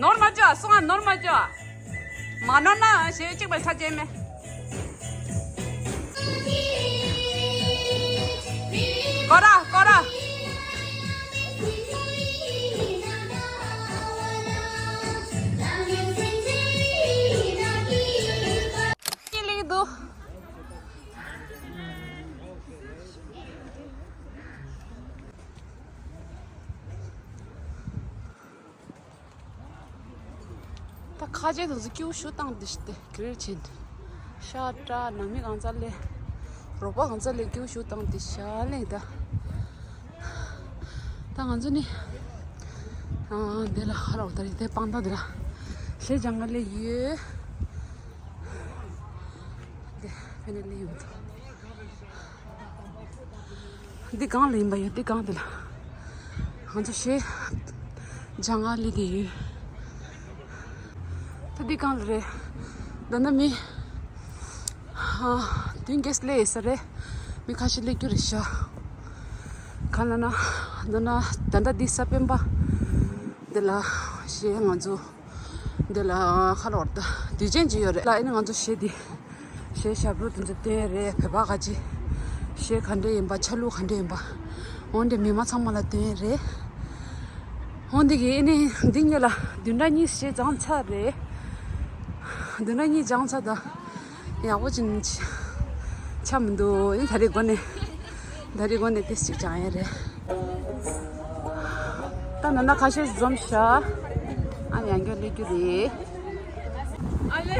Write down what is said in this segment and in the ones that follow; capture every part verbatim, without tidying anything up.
ནོར་མ་བཅོ། སོང་ང་ནོར་མ་བཅོ། མ་ནོར་ན་ཞེ་གཅིག་པའི་ཚ་ཅན་མེ། ཀོ་ར་ཀོ་ར། ཅི་ལིང་འདུག་ད་ཁ་ཆེ་དུ་ཟི་ཀྱུ་ཤུ་བཏང་དེ་ཤི་དེ་གིར་ཆེན། ཤ་ཏྲ་ནང་མི་གང་ཚ་ལེ། རོགས་པ་གང་ཚ་ལེ་ཀྱུ་ཤུ་བཏང་དེ་ཤ་ལེ་ད། ད་ང་ཚོ་ནི། ཨ་འདི་ལ་ཧ་རོགས་ད་རེད་དེ་སྤང་ད་འདི་ལ། ལྷེ་ལྗང་ང་ལེ་ཡོད། དེ་ཕེ་ནེ་ལེ་ཡོད་དོ། འདི་སྒང་ལ་ཡིན་པ་ཡོད། འདི་སྒང་འདི་ལ། ང་ཚོ་ཞེ་ལྗང་ང་ལི་དེ་ཡོད། ད་འདི་སྒང་ལ་རེད། འདི་ན་མི་ཨ་དུང་གེས་ལེ་ཡོད་ས་རེད། མི་ཁ་ཤས་སླེབས་རྒྱུ་རེད་ཤག་གང་ལ་ན་འདི་ན་ད་ལྟ་འདི་ས་སྤེན་པ་འདི་ལ་ཞེ་ང་ཚོ། འདི་ལ་ཁ་ལོར་ད་དུས་ཆེན་ཅིག་ཡོད་རེད་ལ། ཨ་ནི་ང་ཚོ་གཞས་འདི་གཞས་ཞབས་བྲོ་དེ་ཚོ་བཏོན་རེད། བོད་པ་ག་ཅི་གཞས་ག་འདྲ་ཡིན་པ། ཆ་ལུགས་ག་འདྲ་ཡིན་པ། འོན་ཏེ་མི་མང་ཚང་མ་ལ་བཏོན་རེད། འོན་ཏེ་གི་ཨ་ནི་འདི་གཉིས་ལ་བདུན་ཕྲག་གཉིས་གཞས་སྦྱངས་ཚར་རེད། བདུན་ཕྲག་གཉིས་སྦྱངས་ཚར་ད། ཡག་པོ་ཅིག་ཆ་མི་འདུག་ཨ་ནི་ད་རེས་འགོ་ནས། ད་རེས་འགོ་ནས་ཏེས་ཅིག་སྦྱང་ཡ་རེད། ད་ན་ན་ཁ་ཤས་འཛོམས་ཤག་ཨ་ནི་ཡང་བསྐྱར་སླེབས་རྒྱུ་རེད། ཨ་ལེ།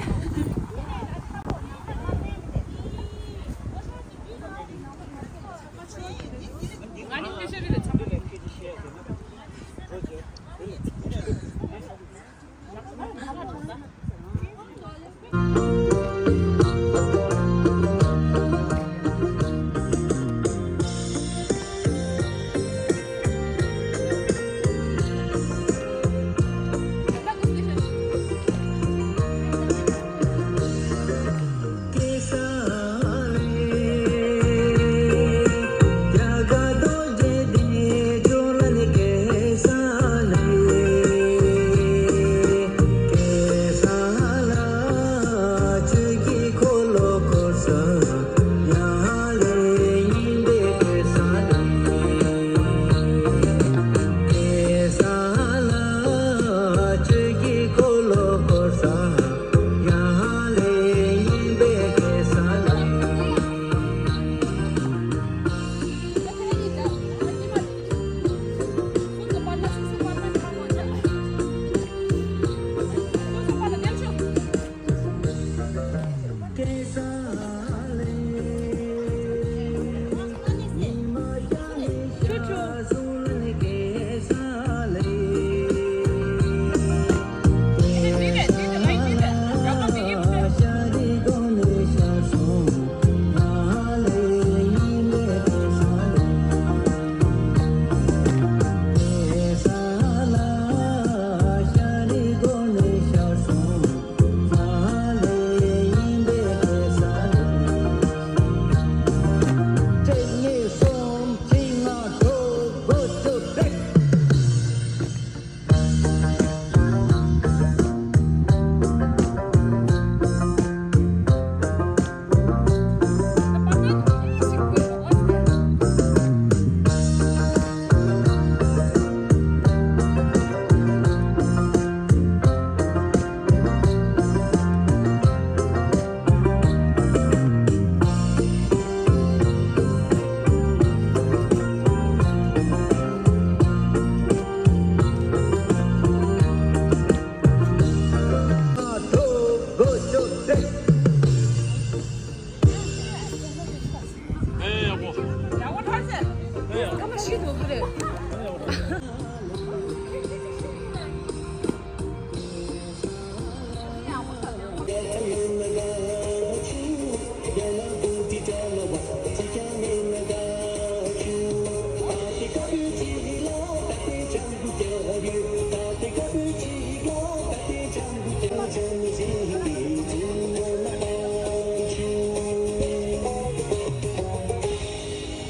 ཁ་མ་ཤི་འདུག་གི་རེད།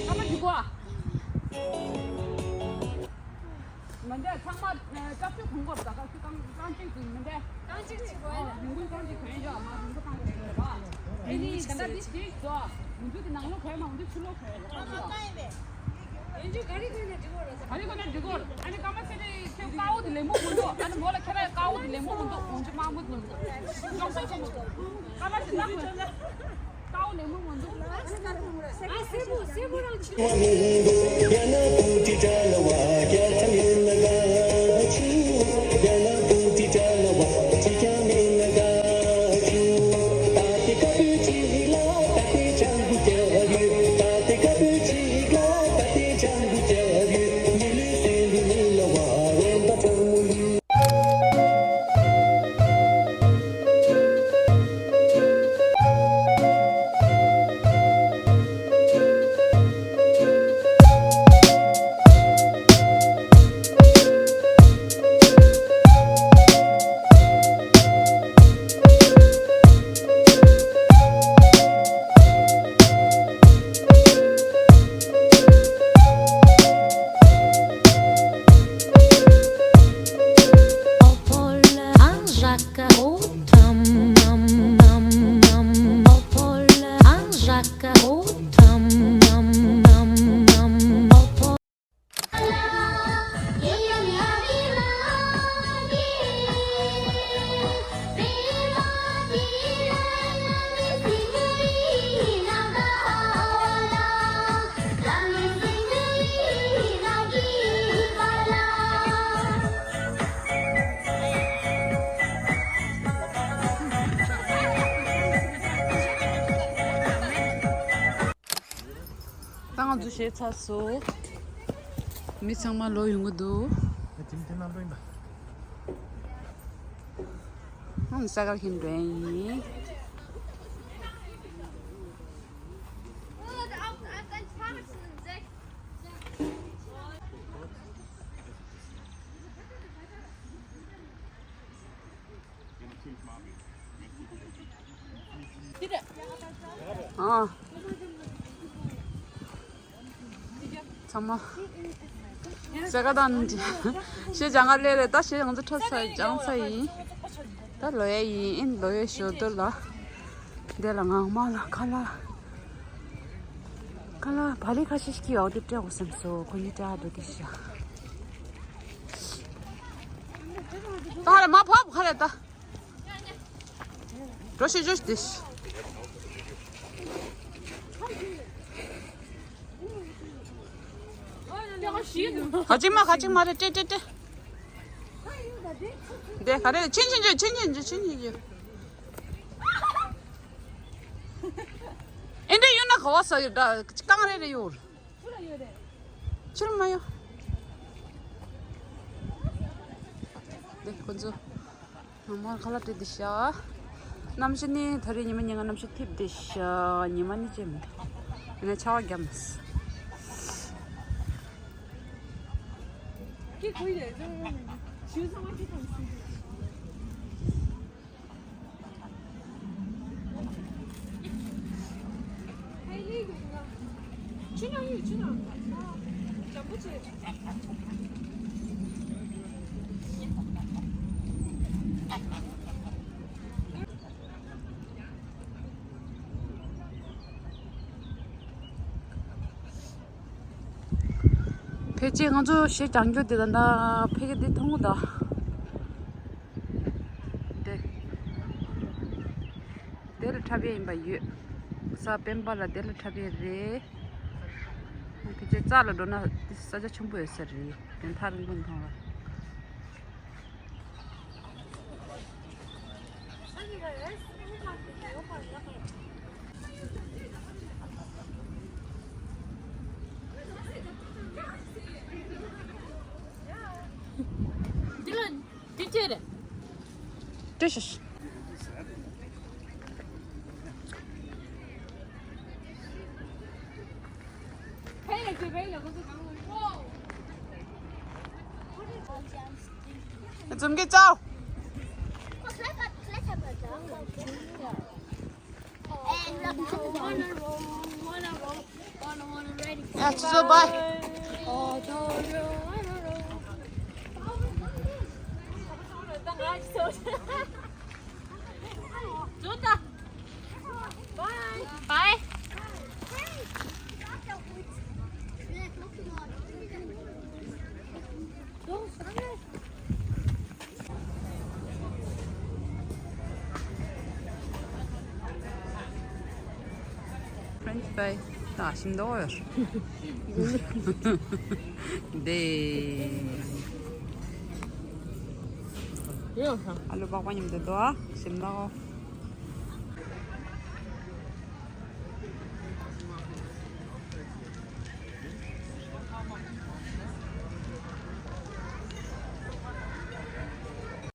ཨ་མ་འགྲིག་གོ། མི་འདྲ་ཚང་མ་སྐབས་བཅུ་གོང་སྐོར་དང་སྐབས་བཅུ་རྐང་རྐང་གཅིག་ཙམ་མི་འདྲ། རྐང་གཅིག་བྱེད་དགོས་ཨ་ནི། རིང་པོའི་རྐང་གཅིག་གོན་ཡོད་མ། རིང་པོ་རྐང་གཅིག་གོན་པ། ཨ་ནི་ད་ལྟ་འདི་ཞིག་ཙོ། འུ་ཚོ་དེ་ནང་ལོགས་གོན་མ། འུ་ཚོ་ཕྱི་ལོགས་གོན་ཡོད་རེད། ཨ་ནི་ཅུ་ག་རེ་གོན་ན་འགྲིག་གོ། ཨ་ནི་ཀ་མ་ཚེ་རིང་ཁྱོད་དཀར་པོ་དེ་ལེགས་མོ་མི་འདུག་ཨ་ནི་མོ་ལ་ཁྱེད་རང་དཀར་པོ་དེ་ལེགས་མོ་མི་འདུག་འུ་ཚོ་དམར་པོ་མི་འདུག་ཅོག་ཙེ་ཆེན་པོ་འདུག་ཀ་མ་ཚེ་རིང་ཁྱོད། ཀའོ་ནས་མི་མང་འདུག་ཨ་སེར་པོ་སེར་པོ་རང་ཆེ། ད་ང་ཚོ་གཞས་ཚར་སོང་། མི་ཚང་མ་ལོག་ཡོང་གི་འདུག་ཨ་ས་དཀར་ཁྱེར་འགྲོ་ཡིན། ཨ། ཚང་མ། ཟེ་ག་དང་ནི་ཞེས་ལྗང་ག་ལས་རེད། ད་ཞེས་ང་ཚོ་ཁྲ་ཚ་ལྗང་ཚ་ཡིན། ད་ལོ་ཡ་ཡིན། ཨིན་ལོ་ཡ་ཞོ་དོ་ལ། འདི་ལ་ངང་མ་ལ་ཁ་ལ། ཁ་ལ་བ་ལི་ཁ་ཤས་ཤིག་ཡོད་དེ་སྤྲད་འོ་བསམ་སོ། ཁོ་གཉིས་སྤྲད་འགྲོ་དེ་ཤ། ད་རེ་མ་ཕབ་ཁ་རེ་ད། འགྲོ་ཤི་འགྲོ་ཤི་དེ་ཤི། ག་ཅིག་མ་ག་ཅིག་མ་རེད། ཏྲེ་ཏྲེ་ཏྲེ། དེ་ག་རེ་ཆིན་ཆིན་ཅུ་ཆིན་ཆིན་ཅུ་ཆིན་ཆིན་ཅུ། ཨེ་འདྲ་ཡོད་ན་ག་བ་ས་ཡོད་ད་རྐང་རེ་རེ་ཡོད། ཕྱིར་མ་ཡོང་། དེ་ཁོ་ཚོ་ནང་མ་ཁ་ལག་སྤྲད་དེ་ཤ། གནམ་གཤིས་ནི་ད་རེས་ཉི་མ་ཉིན་ག་གནམ་གཤིས་ཐིབས་དེ་ཤ། ཉི་མ་ནི་ཅེམ་ནས་ཆར་པ་བརྒྱབ། ཁྱེད་ཁོ་ཡི་ཞུ་ཚང་མ་ཁྱེད་ཁོ་ཡི། ཕལ་ཆེར་ང་ཚོ་གཞས་རྒྱག་རྒྱུ་དེ་ད་ལྟ་ཕ་གི་དེ་མཐོང་གི་འདུག་དེ། དེ་ལ་འཁྲབ་ཡས་ཡིན་པ་ཡོད། ས་སྤེན་པ་ལ་དེ་ལ་འཁྲབ་ཡས་རེད། ཕལ་ཆེར་རྩ་ལ་འགྲོ་ན་ས་ཆ་ཆེན་པོ་ཡོད་ས་རེད། དེ་ཐག་རིང་པོ་མཐོང་བ། ཏྲི་ཤ་ཤ། འཛུམ་གྱིས་བཅའོ། ཡ། ཆུ་ཚོད་བྷའི། བྷའི། French fry ད་ཞིམ་མདོག་ཡོད། དེ། ཨ་ལུ་པགས་པ་མཉམ་དུ་འདུག་ཨ། ཞིམ་མདོག